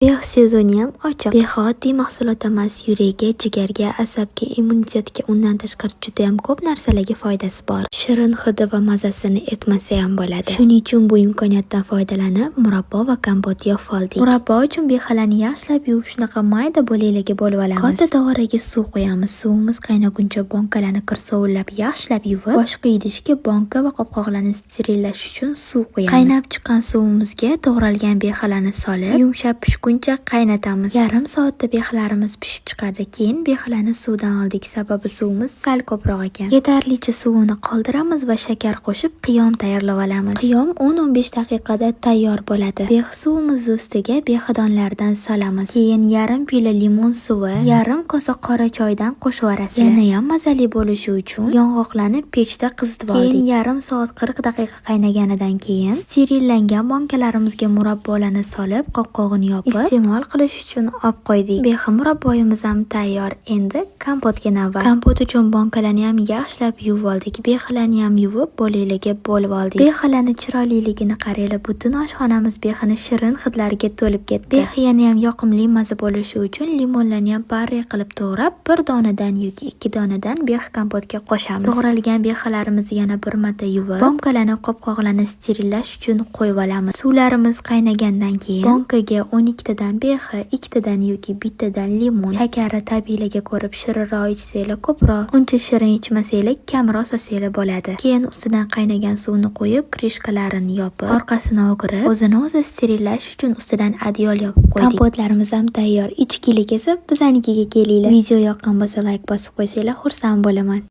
Bex sezoniyam ochiq. Bex oddiy mahsulot emas, yurakka, jigarga, asabga, immunitetga, undan tashqari judayam ko'p narsalarga foydasi bor. Shirin hidi va mazasini aytmasayam bo'ladi. Shuning uchun bu imkoniyatdan foydalanib, murabbo va kompot yopib oldik. Murabbo uchun bexalarni yaxshilab yuvib, shunaqa mayda bo'laklarga bo'lib olamiz. Katta dovaraga suv quyamiz. Suvimiz qaynaguncha bankalarni kir sovullab yaxshilab yuvib, boshqa idishga banka va qopqoqlarni sterillash uchun suv quyamiz. Qaynab chiqqan suvimizga to'g'ralgan bexalarni solib, yumshab pishguncha qaynatamiz. Yarim soatda bexalarimiz pishib chiqadi. Keyin bexalarni suvdan oldik, sababi suvimiz sal ko'proq ekan. Yetarlicha suvini qoldiramiz va shakar qo'shib qiyom tayyorlab olamiz. Qiyom 10-15 daqiqada tayyor bo'ladi. Bex suvimizni ustiga bexidonlardan solamiz. Keyin yarim piyola limon suvi, yarim kosa qora choydan qo'shib yuborasizlar. Yanayam mazali bo'lishi uchun yong'oqlarni pechda qizitib oldik. Keyin yarim soat 40 daqiqa qaynaganidan keyin sterillangan bankalarimizga murabbolarni solib, qopqog'ini yopib, iste'mol qilish uchun olib qo'ydik. Behi murabboyimiz ham tayyor. Endi kompotga navbat. Kompot uchun bankalarni ham yaxshilab yuvib oldik. Bexilarni ham yuvib, bo'laklarga bo'lib oldik. Bexilarni chiroyliligini qaranglar, butun oshxonamiz bexini shirin hidlariga to'lib ketdi. Bex yana ham yoqimli maza bo'lishi uchun limonlarni ham pare qilib to'g'rab, bir donadan yoki ikki donadan bex kompotga qo'shamiz. To'g'ralgan bexilarimizni yana bir marta yuvib, bankalarni, qopqoqlarni sterillash uchun qo'yib olamiz. Suvlarimiz qaynagandan keyin bankaga 12 tadan bexi, ikkitadan yoki bittadan limon, shakari tabiiylarga ko'rib shirinroq ichsanglar ko'proq, uncha shirin ichmasanglar kamroq solsanglar bo'ladi. Keyin ustidan qaynagan suvni qo'yib, крышка larini yopib, orqasini o'girib, o'zini o'zi sterillash uchun ustidan adyol yopib qo'ydik. Kompotlarimiz ham tayyor. Ichgili kelsa, bizanikiga kelinglar. Video yoqqan bo'lsa, layk bosib qo'ysanglar, xursand bo'laman.